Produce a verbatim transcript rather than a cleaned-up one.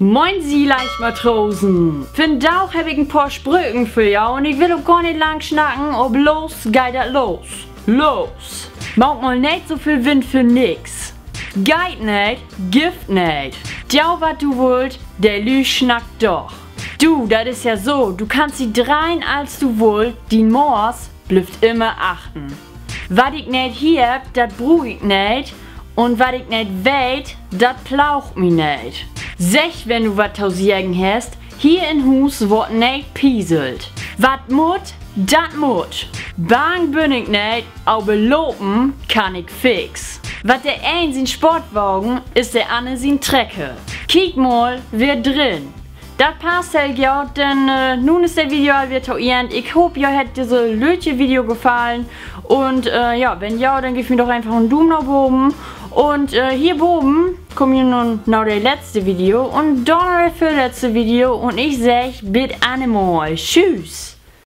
Moin, ji Leichtmatrosen! Vandaag hebb ik en poor Spröken för jo un ik will ok gor neet lang snacken, op los geiht dat los. Los! Maak mal neet so veel Wind för nix. Geiht neet, gifft neet. Do, wat du wullt, de Lüüd snackt doch. Du, dat is ja so, du kannst di dreihn, as du wullt, dien Moors blifft immer achtern. Wat ik neet hebb, dat bruuk ik neet, un wat ik neet weet, dat plaagt mi neet. Segg, wenn du wat to seggen hest, hier in Huus word neet pieselt. Wat mutt, dat mutt. Bang bün ik neet, aver lopen kann ik fix. Wat de een sien Sportwagen is, de anner sien Trecker. Kiek mal weer drin. Dat passt heel goot, denn nu is de Video al weer to Enn. Ik hoop, jo hett disse lüttje Video gefallen. Un ja, wenn ja, denn geevt mi doch eenfach en Duum na boven. Un hier boven kaamt ji nu na de letzte Video un dorna de vörletzte Video. Un ik segg bit annermal. Tschüüs!